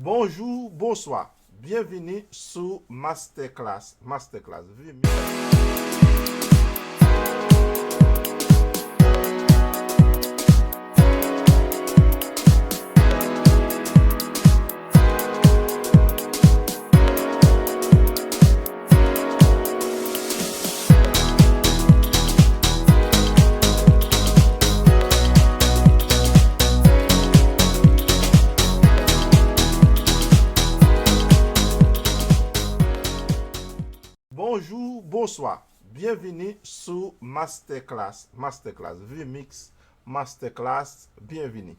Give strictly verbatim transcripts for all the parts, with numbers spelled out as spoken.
Bonjou, bonswa. Byenvini sou Masterclass, Masterclass Vimix. Bonjou, bonswa. Byenvini sou Masterclass, Masterclass Vimix, Masterclass, byenvini.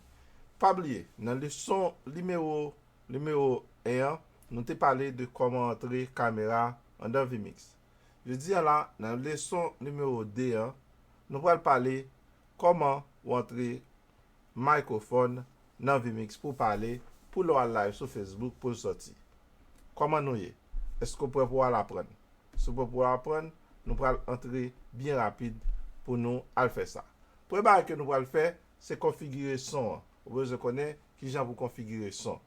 Pa bliye, nan leson nimewo, nimewo en an, nou te pale de kòman antre kamera anndan Vimix. Jodi a la, nan leson nimewo de an, nou pral pale kòman ou antre mikrofòn nan Vimix pou pale, pou lè w al live sou Facebook pou l sòti. Kòman nou ye? Èske w prè pou w al aprann? Si w prè pou w al aprann, nou pral antre byen rapid pou nou al fè sa. Premye bagay ke nou pral fè, se konfigire son an. Ou bezwen konnen kijan pou konfigire son.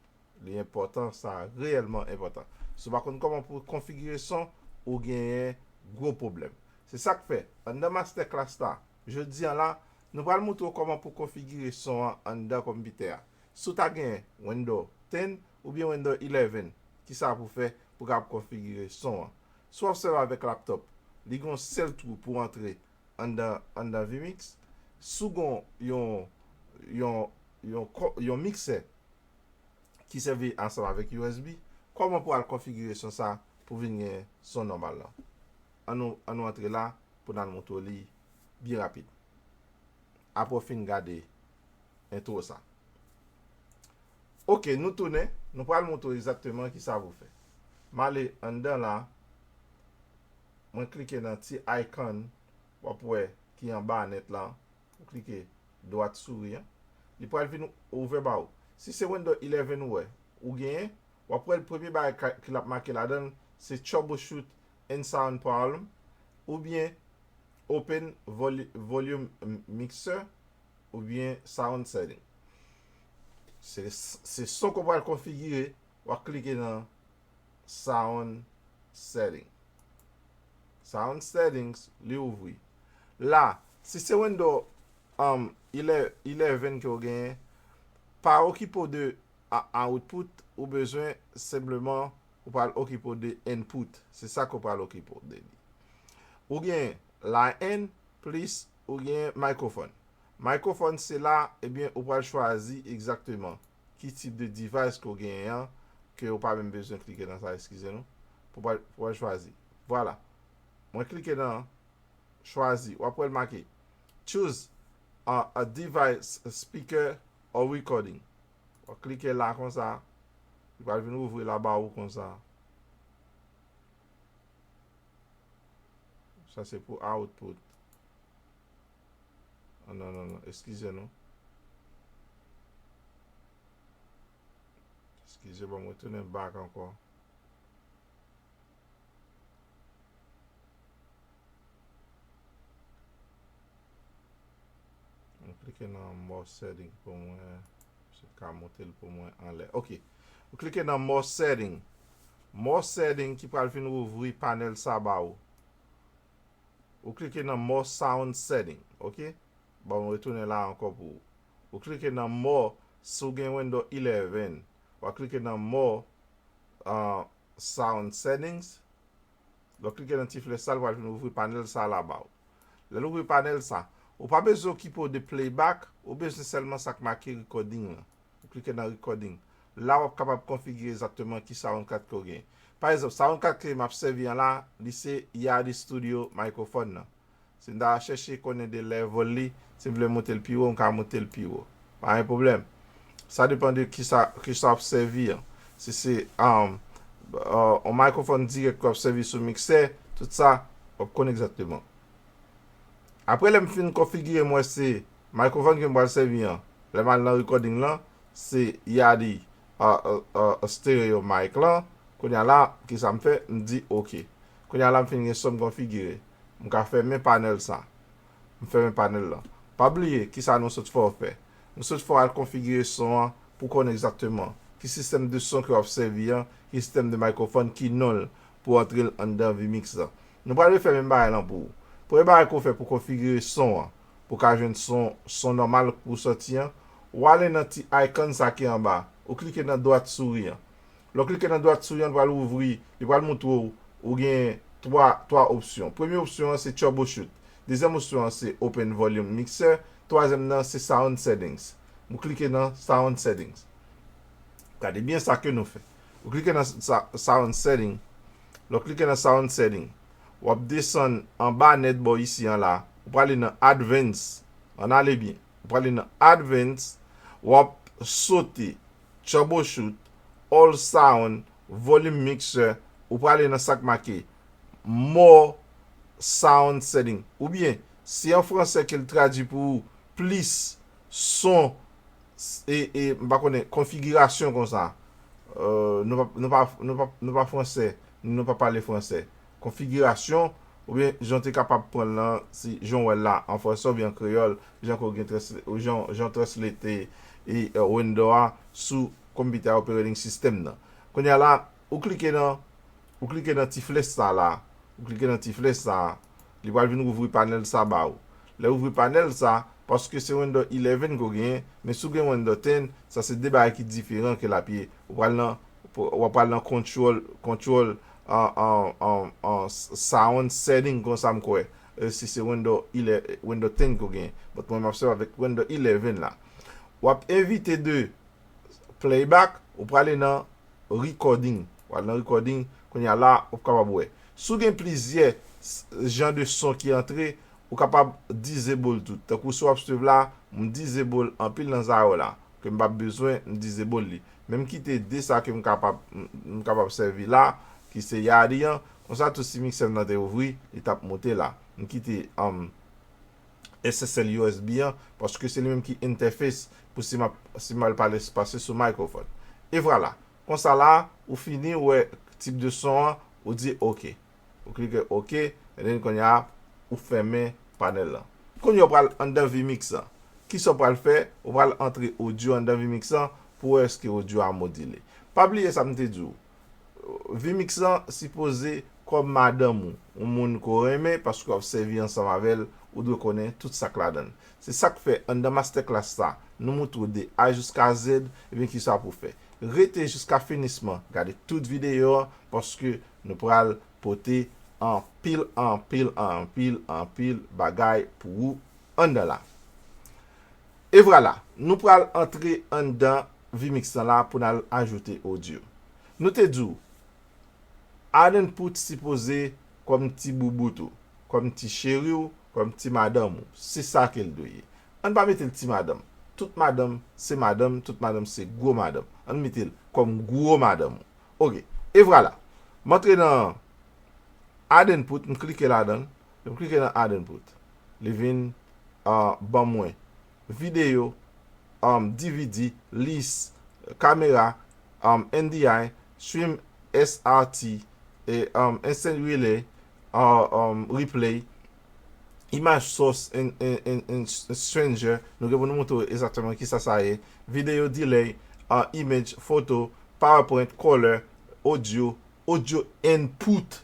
Li enpòtan, sa reyèlman enpòtan. Si w pa konn kòman pou konfigire son, ou genyen gwo pwoblèm. Se sa k fè, anndan masterclass la, jodi a la, nou pral montre w kòman pou konfigire son an anndan konpitè a. Si w ta gen Windows ten oubyen Windows eleven, kisa pou fè pou w kapab konfigire son an? Si w ap sèvi avèk laptop, li gen yon sèl twou pou antre anndan, anndan Vimix. Si w gen yon, yon, yon, ko- yon miksè ki sèvi ansanm avèk U S B, kòman pou al konfigire son sa pou vin gen son nòmal lan? Ann nou, ann nou antre la pou n al montre w li byen rapid. Apre w fin gade entwo sa. Oke, nou tounen, nou pral montre w egzakteman kisa pou fè. M ale anndan la, mwen klike nan ti icon, w ap wè ki anba nèt lan, ou klike dwat souri an, li pral vin ouvè ba ou. Si se Windows eleven ou wè, ou genyen, w ap wè l premye bagay ka- ki l ap make ladan l, se troubleshoot and sound problem, oubyen open volu- volume mixer, oubyen sound setting. Se, se son ke w pral konfigire, w ap klike nan sound setting. Sound settings, li ouvri. La, si se Windows um, eleven ke w genyen, pa okipe w de a- output, ou bezwen senpleman ou pral okipe w de input. Se sa ke w pral okipe w de li. Ou gen line in, plis ou gen microphone. Microphone se la, ebyen, ou pral chwazi egzakteman ki tip de device ke w genyen an, ke w pa menm bezwen klike nan sa, eskize nou, pou pral, pou pral chwazi. Vwala. Mwen klike nan chwazi, w ap wè l make choose a, a device, speaker or recording. W ap klike la konsa, li pral vin ouvri la ba ou konsa. Sa se pou output. Ah, non, non, non, eskize nou. Eskize, bon, mwen tounen back ankò. Mwen klike nan more setting pou mwen, se ka monte l pou mwen anlè. Ok. Ou klike nan more setting. More setting ki pral vin ouvri panèl sa ba ou. Ou klike nan more sound setting, ok? Bon, mwen retounen la ankò pou ou. Ou klike nan more, si w gen Windows eleven, w a klike nan more, uh, sound settings. Lè w klike nan ti flèch sa, l pral vin ouvri panèl sa la ba ou. Lè l ouvri panèl sa, ou pa bezwen okipe w de playback, ou bezwen sèlman sa k make recording lan. Ou klike nan recording. La w ap kapab konfigire egzakteman ki sound card ke w gen. Pa egzanp, sound card ke m ap sèvi an la, li se Yardie Studio microphone nan. Si m ta chèche konnen de level li, si m vle monte l pi wo, m ka monte l pi wo. Pa gen pwoblèm. Sa depann de kisa, kisa w ap sèvi an. Si se, um, uh, yon microphone dirèk ke w ap sèvi sou miksè, tout sa, w ap konn egzakteman. Apre lè m fin konfigire, m wè se microphone ke m pral sèvi an. Lè m al nan recording lan, se Yardie, uh, uh, uh, stereo mic lan. Kounye a la, kisa m fè? M di ok. Kounye a la, m fin gen son m konfigire. M ka fèmen panèl sa. M fèmen panèl lan. Pa bliye, kisa nou sot fè w fè? Nou sot fè w al konfigire son an pou konnen egzakteman ki sistèm de son ke w ap sèvi an, ki sistèm de microphone, ki non l pou antre l anndan vMix lan. Nou pral refè menm bagay lan pou ou. Premye bagay ke w fè pou konfigire son an, pou w ka jwenn son, son nòmal pou sòti an, w ale nan ti icon sa ki anba. Ou klike nan dwat souri an. Lè w klike nan dwat souri an, l pral ouvri, li pral montre w, ou gen twa, twa opsyon. Premye opsyon an se troubleshoot. Dezyèm opsyon an se open volume mixer. Twazyèm nan se sound settings. Ou klike nan sound settings. Gade byen sa ke nou fè. Ou klike nan sa, sound setting. Lè w klike nan sound setting, w ap desann anba nèt bò isi an la. Ou prale nan advanced. Ann ale byen. Ou prale nan advanced. W ap sote troubleshoot, all sound, volume mixer. Ou prale nan sa k make more sound setting. Oubyen, si an fransè ke l tradui pou ou, plis son, e, e, m pa konnen, konfigirasyon konsa. Euh, nou pa, nou pa, nou pa, nou pa fransè, nou pa pale fransè. Konfigirasyon, oubyen jan w te kapab pran l lan, si jan w wè l la, an fransè oubyen an kreyòl, jan ke w gen transla-, ou jan, jan w translate, e, euh, window a sou konpitè a, operating system nan. Kounye a la, ou klike nan, ou klike nan ti flèch sa la, ou klike nan ti flèch sa, li pral vin ouvri panèl sa ba ou. Lè ouvri panèl sa, paske se Windows eleven ke w genyen, men si w gen Windows ten, sa se de bagay ki diferan ke l ap ye. Ou pral nan, w ap pral nan control, control, an, an, an, an sound setting konsa m kwè. E si se Windows eleven, Windows ten ke w genyen. But mwen m ap sèvi avèk Windows eleven la. W ap evite de playback, ou prale nan recording. W al nan recording, kounye a la, w ap kapab wè. Si w gen plizyè s-, jan de son ki antre, ou kapab disable tout. Tankou si w ap swiv la, m disable anpil nan sa yo la. Ke m p ap bezwen, m disable li. Men m kite de sa ke m kapab, m, m kapab sèvi la, ki se Yardie an. Konsa tou si mixer m nan te ouvri, li t ap monte la. M kite, um, S S L U S B an, paske se li menm ki interface pou si m ap, si m al pale, pase sou microphone. E vwala. Konsa la, ou fini, ou wè tip de son an, ou di OK. Ou klike OK, and then kounye a, ou fèmen panèl lan. Kounye a, ou pral anndan vMix lan. Kisa w pral fè? Ou pral antre audio anndan vMix lan pou wè èske audio a modile. Pa bliye sa m te di w. vMix lan sipoze kòm madanm ou, yon moun ke w renmen, paske w ap sèvi ansanm avè l, ou dwe konnen tout sa k ladan l. Se sa k fè, anndan masterclass sa, nou montre w de A jiska Z, ebyen kisa pou w fè. Rete jiska finisman, gade tout videyo an, paske nou pral pote anpil, anpil, anpil, anpil bagay pou ou anndan la. E vwala, nou pral antre anndan vMix lan la pou n al ajoute audio. Nou te di w, add input sipoze kòm ti boubout ou, kòm ti cheri w, kòm ti madanm ou. Se sa ke l dwe ye. Ann pa mete l ti madanm. Tout madanm se madanm, tout madanm se gwo madanm. Ann mete l kòm gwo madanm ou. OK. E vwala. M antre nan add input, m klike ladan l. Lè m klike nan add input, li vin, ah, ban mwen videyo, um, D V D, list, kamera, um, N D I, stream S R T, e, um, instant relay, uh, um, replay, image source and, and, and, and stranger. Nou gen pou nou montre w egzakteman kisa sa ye. Video delay, uh, image, photo, PowerPoint, color, audio, audio input.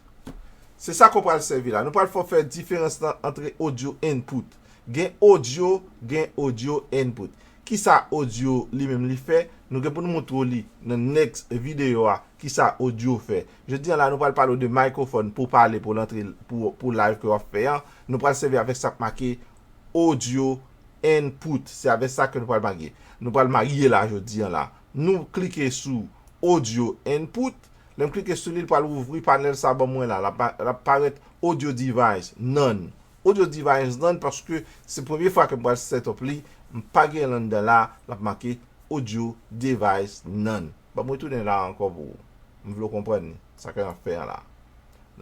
Se sa ke w pral sèvi la. Nou pral fè w fè diferans lan antre audio input. Gen audio, gen audio input. Kisa audio li menm li fè? Nou gen pou nou montre w li nan next videyo a. Kisa audio fè? Jodi a la, nou pral pale w de microphone pou pale, pou l antre, pou, pou live ke w ap fè an. Nou pral sèvi avèk sa k make audio input. Se avèk sa ke nou pral marye. Nou pral marye la jodi a la. Nou klike sou audio input. Lè m klike sou li, l pral ouvri panèl sa ban mwen la. L ap pa-, l ap parèt audio device, none. Audio device, none, paske se premye fwa ke m pral set up li. M pa gen l anndan la, l ap make audio device, none. Ban m retounen la ankò pou ou. M vle w konprann sa ke n ap fè an la.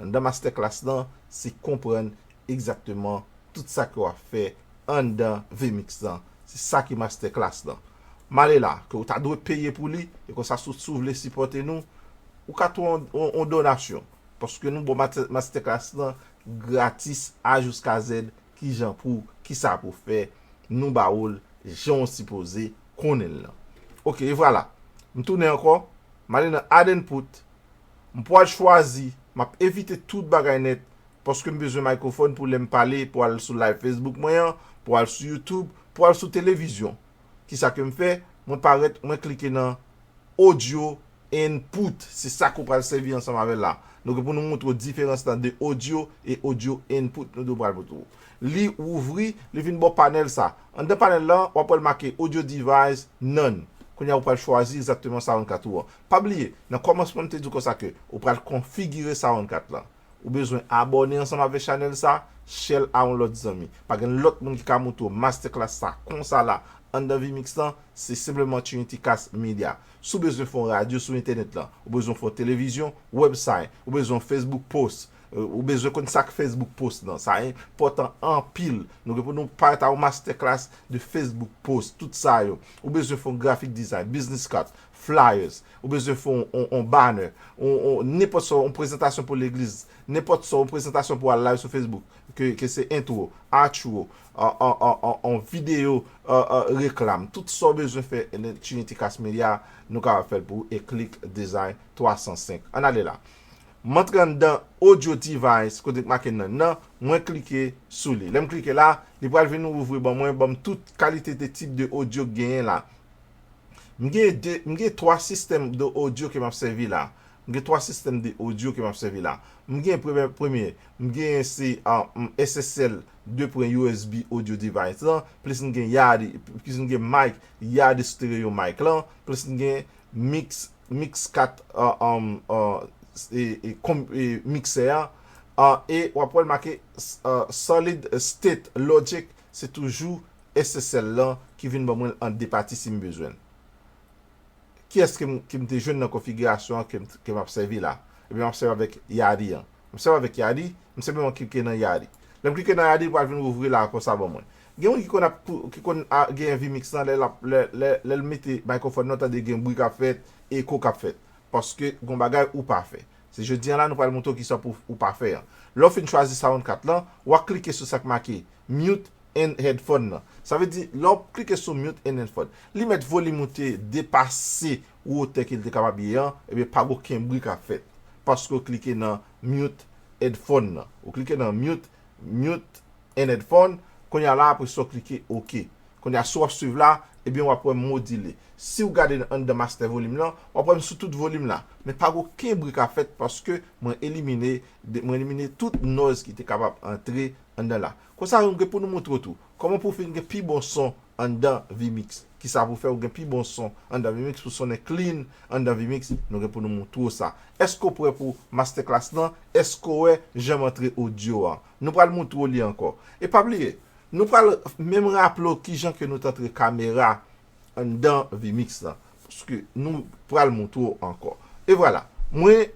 Anndan masterclass lan, se konprann egzakteman tout sa ke w ap fè anndan vMix lan. Se sa ki masterclass lan. M ale la, ke w ta dwe peye pou li, e konsa si w, si w vle sipòte nou, ou ka tou yon, yon, yon donasyon. Paske nou ba w master-, masterclass lan gratis, A jiska Z, kijan pou, kisa pou fè, nou ba w l jan w sipoze konnen l lan. OK, e vwala. M tounen ankò, m ale nan Add Input, m pwal chwazi, m ap evite tout bagay nèt, paske m bezwen mikrofòn pou lè m pale, pou al sou live Facebook mwen an, pou al sou YouTube, pou al sou televizyon. Kisa ke m fè? Mwen parèt, mwen klike nan Audio Input, se sa ke w pral sèvi ansanm avè l la. Nou gen pou nou montre w diferans lan de audio e audio input, nou di w pral montre w. Li ouvri, li vin ba w panèl sa. Anndan panèl lan, w ap wè l make audio device, none. Kounye a, ou pral chwazi egzakteman sound card ou an. Pa bliye, nan kòmansman m te di w konsa ke ou pral konfigire sound card lan. Ou bezwen abòne ansanm avè chanèl sa, share l a yon lòt zanmi. Pa gen lòt moun ki ka montre w masterclass sa konsa la anndan Vimix lan, se senpleman Trinity Cast Media. Si w bezwen fè yon radyo sou entènèt lan, ou bezwen fè yon televizyon, website, ou bezwen yon Facebook post, euh, ou bezwen konn sa k Facebook post lan. Sa enpòtan anpil. Nou gen pou nou parèt a yon masterclass de Facebook post, tout sa yo. Ou bezwen fè yon graphic design, business card, flyers, ou bezwen fè yon, yon, yon banner, yon, yon, nenpòt sa, yon prezantasyon pou legliz, nenpòt sa, yon prezantasyon pou al live sou Facebook, ke, ke se intro, outro, an, an, an, an, an videyo, an, an reklam. Tout sa w bezwen fè nan Trinity Cast Media, nou kapab fè l pou ou e Click Design twa san senk. Ann ale la. M antre anndan audio device, kote k make none nan, mwen klike sou li. Lè m klike la, li pral vin ouvri ban mwen, ban m tout kalite de tip de audio k genyen la. M gen de, m gen twa sistèm de audio ke m ap sèvi la. M gen twa sistèm de audio ke m ap sèvi la. M gen premye, premye, m gen se, ah, mm, S S L de pwen U S B audio device lan, plis m gen Yardie, plis m gen mic, Yardie stereo mic lan, plis m gen mix, mix kat, ah, um, ah, e, e, kom, e, mixer an, ah, e w ap wè l make, ah, solid state logic, se toujou S S L lan ki vin ban mwen l an de pati si m bezwen l. Kiyès ke m, ke m te jwenn nan konfigirasyon an ke m, ke m ap sèvi la? Ebyen, m ap sèvi avèk Yardie an. M sèvi avèk Yardie, m senpleman klike nan Yardie. Lè m klike nan Yardie, li pral vin ouvri la konsa ban mwen. Gen moun ki konn ap, ki konn a, gen Vimix lan, lè l ap, lè, lè, lè l mete mikrofòn nan, w tande gen bri k ap fèt, eko k ap fèt. Paske gon bagay ou pa fè. Se jodi an la, nou pral montre w kisa pou ou pa fè an. Lè w fin chwazi sound card lan, w a klike sou sa k make mute and headphone nan. Sa vle di, lè w klike sou mute and headphone, li mèt volim ou te depase wotè ke l te kapab ye an, ebyen, pa gen okenn bri k ap fèt. Paske w klike nan mute headphone nan. Ou klike nan mute, mute and headphone, kounye a la, apre sa, w klike OK. Kounye a, si w ap swiv la, ebyen, w ap wè m modile. Si w gade anndan master volim lan, w ap wè m sou tout volim la. Men pa gen okenn bri k ap fèt paske mwen elimine, de, mwen elimine tout noise ki te kapab antre anndan la. Konsa, nou gen pou nou montre w tou kòman pou w fin gen pi bon son anndan Vimix. Kisa pou fè w gen pi bon son anndan Vimix pou sonnen clean anndan Vimix, nou gen pou nou montre w sa. Èske w prè pou masterclass lan? Èske w wè jan m antre audio an? Nou pral montre w li ankò. E pa bliye, nou pral menm raple w kijan ke nou t antre kamera anndan Vimix lan. Paske nou pral montre w ankò. E vwala, mwen,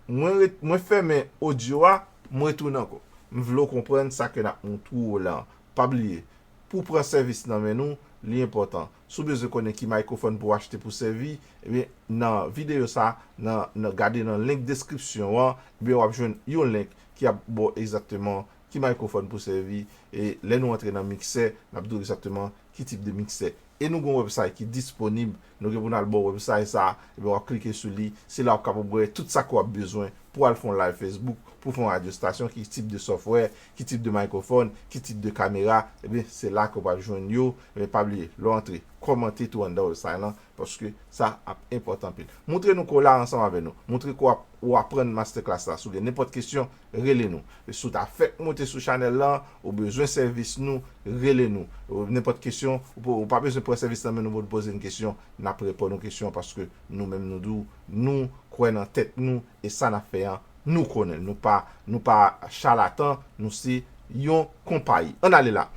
mwen ret-, mwen fèmen audio a, mwen retounen ankò. M vle w konprann sa ke n ap montre w la. Pa bliye, pou w pran sèvis nan men nou, li enpòtan. Si w bezwen konnen ki mikrofòn pou w achte pou sèvi, ebyen, nan videyo sa, nan, nan, gade nan link description an, ebyen, w ap jwenn yon link ki ap ba w egzakteman ki mikrofòn pou sèvi, e lè nou antre nan miksè, n ap di w egzakteman ki tip de miksè. E nou gen yon website ki disponib, nou gen pou n al ba w website sa, ebyen w ap klike sou li, se la w ap kapab wè tout sa ke w ap bezwen pou al fè yon live Facebook, pou fè yon radyo stasyon, ki tip de software, ki tip de mikrofòn, ki tip de kamera, ebyen se la ke w pral jwenn yo. Ebyen pa bliye, lè w antre, kòmante tou anndan website lan, paske sa ap enpòtan anpil. Montre nou ke w la ansanm avè nou. Montre ke w ap, w aprann masterclass la. Si w gen nenpòt kesyon, rele nou. E si w ta fèk monte sou chanèl lan, ou bezwen sèvis nou, rele nou. Ou, nenpòt kesyon, ou, pa- ou pa bezwen pran sèvis nan men nou pou nou poze n kesyon, n ap reponn ou kesyon paske nou menm nou di w, nou kwè nan tèt nou e sa n ap fè an, nou konnen l. Nou pa, nou pa chalatan, nou se yon konpayi. Ann ale la.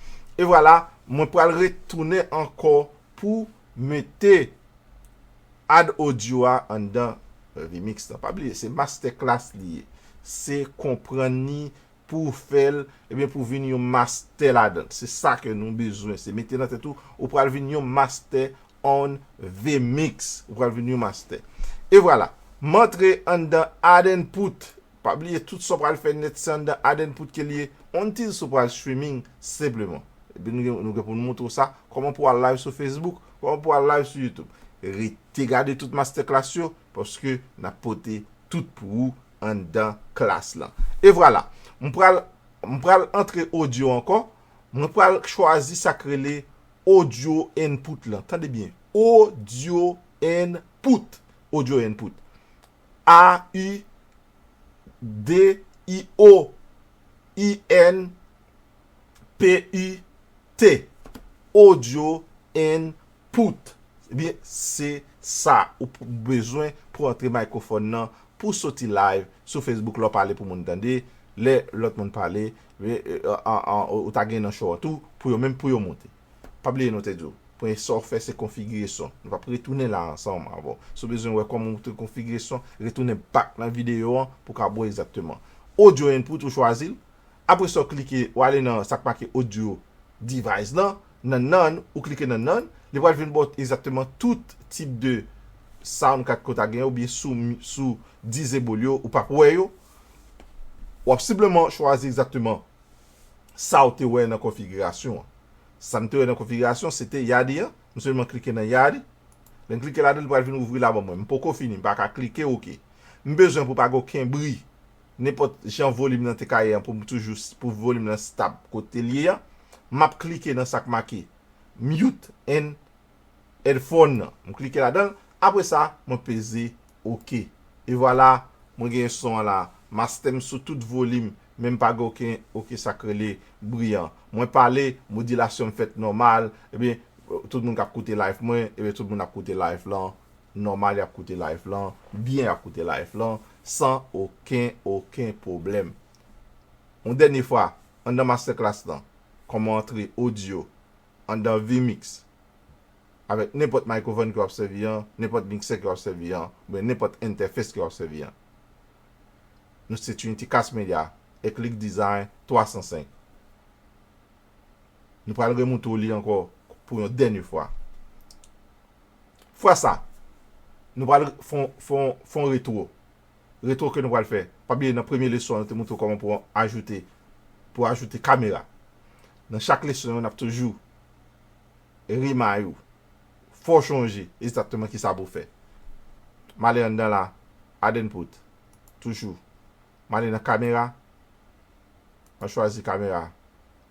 E vwala, mwen pral retounen ankò pou mete add audio a anndan Vimix lan. Pa bliye, se masterclass li ye. Se konprann li pou w fè l, ebyen pou w vin yon master ladan l. Se sa ke nou bezwen. Se mete nan tèt ou, ou pral vin yon master on Vimix. Ou pral vin yon master. E vwala. M antre anndan add input. Pa bliye, tout sa w pral fè nèt, se anndan add input ke l ye. Until si w pral streaming, senpleman. Epi nou gen, nou gen pou nou montre w sa, kòman pou w al live sou Facebook, kòman pou w al live sou YouTube. Rete gade tout masterclass yo, paske n ap pote tout pou ou anndan klas lan. E vwala, m pral, m pral antre audio ankò. Mwen pral chwazi sa k rele audio input lan. Tande byen, audio input. Audio input. A U D I O I N P U T. Audio input. Ebyen, se sa ou p-, bezwen pou antre microphone nan, pou soti live sou Facebook, lè w pale pou moun tande, lè lòt moun pale, e, e, an, an, ou ta gen nan short ou, pou yo menm pou yo monte. Pa bliye nou te di w, premye sa w fè se konfigire son. Nou p ap retounen la ansanm avè w. Si w bezwen wè kòman w te konfigire son, retounen back nan videyo an pou w ka wè egzakteman. Audio input ou chwazi l. Apre sa w klike, w ale nan sa k make audio device lan, nan none, ou klike nan none, li pral vin ba w egzakteman tout tip de sound card ke w ta genyen oubyen sou, sou disable yo, ou p ap wè yo. W ap senpleman chwazi egzakteman sa w te wè nan konfigirasyon an. Sa m te wè nan konfigirasyon, se te Yardie an. M sèlman klike nan Yardie. Lè m klike ladan l, li pral vin ouvri la ban mwen. M poko fini, m pa ka klike, oke. M bezwen pou pa gen okenn bri. Nenpòt jan volim nan te ka ye an, pou m toujou s-, pou volim nan stab kote l ye an. M ap klike nan sa k make mute and headphone nan. M klike ladan l. Apre sa, mwen peze oke. E vwala, mwen genyen son an la. Master m sou tout volim, men m pa gen okenn, oke, sa k rele bri an. Mwen pale, modilasyon m fèt nòmal. Ebyen, tout moun k ap koute live mwen, ebyen, tout moun ap koute live lan nòmal, y ap koute live lan byen, y ap koute live lan san okenn, okenn pwoblèm. Yon dènye fwa, anndan masterclass lan, kòman antre audio anndan vMix avèk nenpòt microphone ke w ap sèvi an, nenpòt mixer ke w ap sèvi an, oubyen nenpòt interface ke w ap sèvi an. Nou se Trinity Cast Media, Eclick Design twa san senk. Nou pral remonte w li ankò pou yon dènye fwa. Fwa sa, nou pral fè yon, fè yon, fè yon retwo. Retwo ke nou pral fè. Pa bliye, nan premye leson an, nou te montre w kòman pou ajoute, pou ajoute kamera. Nan chak leson yo, n ap toujou remay ou, fè w chonje egzakteman kisa pou w fè. M ale anndan la, add input, toujou. M ale nan kamera, mwen chwazi kamera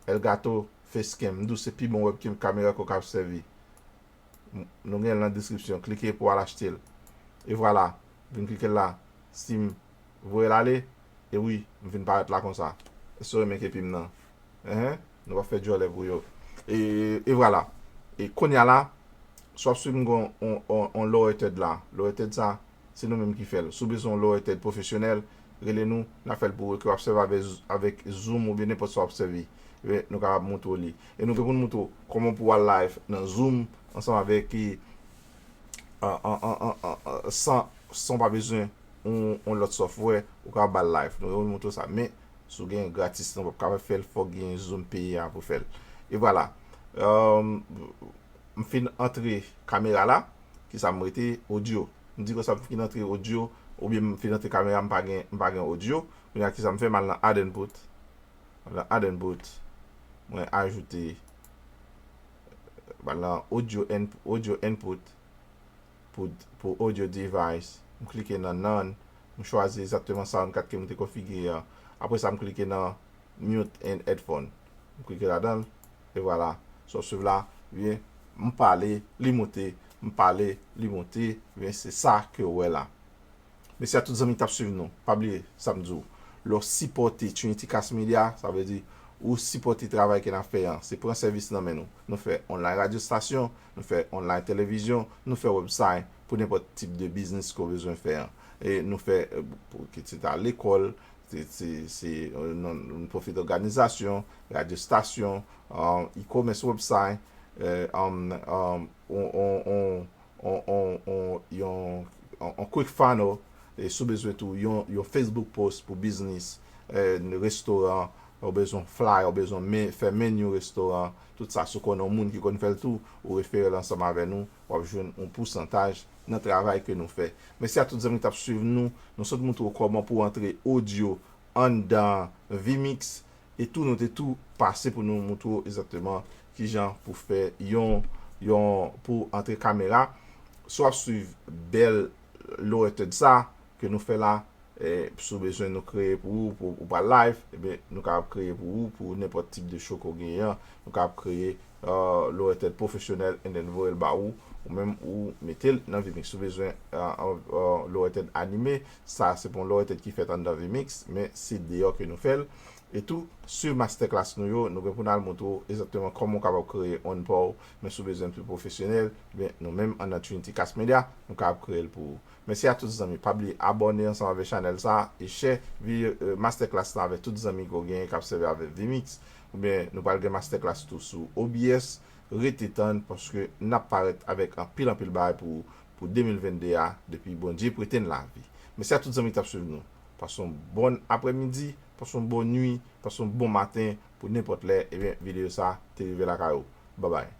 Elgato Facecam. M di w se pi bon webcam kamera ke w ka sèvi. M-, nou gen l nan deskripsyon. Klike pou w al achte l. E vwala, vin klike l la. Si m voye l ale, e wi, m vin parèt la konsa. Èske w renmen kepi m nan? Enhen, nou p ap fè djòlè pou yo. E, e vwala. E kounye a la, si w ap swiv m gen on, on, on lower third la. Lower third sa, se nou menm ki fè l. Si w bezwen yon lower third pwofesyonèl, rele nou, n a fè l pou ou, ke w ap sèvi avèk, avèk Zoom oubyen nenpòt sa w ap sèvi. Ebyen, nou kapab montre w li. E nou gen pou n montre w kòman pou w al live nan Zoom ansanm avèk, e, an, an, an, an, an, an, san, san w pa bezwen yon, yon lòt software, ou kapab al live. Nou gen pou n montre w sa. Men, si w gen gratis, nou p ap kapab fè l, fòk gen Zoom peye a pou fè l. E vwala. Èm, m fin antre kamera la, kisa m rete? Audio. M di konsa m fin antre audio, oubyen m fin antre kamera, m pa gen, m pa gen audio. Kounye a kisa m fè? M al nan add input. M al nan add input. Mwen ajoute, m al nan audio in-, audio input pou, pou audio device. M klike nan none. M chwazi egzakteman sound card ke m te konfigire an. Apre sa, m klike nan mute and headphone. M klike ladan l. E vwala. Sa w swiv la, byen, m pale, li moute, m pale, li moute, byen, se sa ke w wè la. Mèsi a tout zanmi ki t ap swiv nou. Pa bliye, sa m di w. Lè w sipòte Trinity Cast Media, sa vle di ou sipòte travay ke n ap fè an. Se pran sèvis nan men nou. Nou fè online radyo stasyon, nou fè online televizyon, nou fè website pou nenpòt tip de biznis ke w bezwen fè an. E nou fè, e, pou, ke se ta lekòl, se, se, se, e, non, non-profit òganizasyon, radyo stasyon, um, e-commerce website, e, um, um, on, on, on, on, on, on, yon, on, on quick funnel, e si w bezwen tou yon, yon Facebook post pou biznis, e, restoran, ou bezwen flyer, ou bezwen men, fè menu restoran, tout sa, si w konnen yon moun ki konn fè l tou, ou refere l ansanm avè nou, w ap jwenn yon pousantaj nan travay ke nou fè. Mèsi a tout zanmi ki t ap swiv nou. Nou sot montre w kòman pou w antre audio anndan vMix. E tou, nou te tou pase pou nou montre w egzakteman kijan pou fè yon, yon, pou antre kamera. si w ap swiv bèl lower third sa ke nou fè la, eh, si w bezwen nou kreye pou ou, pou ou pral live, ebyen, nou kapab kreye pou ou, pou nenpòt tip de show ke w genyen an, nou kapab kreye uh, lower third pwofesyonèl and then voye l ba ou, ou menm ou mete l nan vmix. Si w bezwen uh, uh, lower third anime, sa se pou yon lower third ki fèt anndan vmix, men se deyò ke nou fè l. E tou, swiv masterclass nou yo, nou gen pou n al montre w egzakteman kòman w kapab kreye on pa w, men si w bezwen pli pwofesyonèl, ben, nou menm anndan Trinity Cast Media, nou kapab kreye l pou ou. Mèsi a tout zanmi. Pa bliye abòne ansanm avèk chanèl sa e share vi- euh, masterclass la avèk tout zanmi ke w genyen k ap sèvi avèk vmix. Oubyen nou pral gen masterclass tou sou obs. Rete tann paske n ap parèt avèk anpil anpil bagay pou pou de mil vennde a depi Bondye prete n lavi. Mèsi a tout zanmi k t ap swiv nou. Pase yon bon aprèmidi, pase yon bon nwi, pase yon bon maten pou nenpòt lè ebyen videyo sa te rive lakay ou. Babay.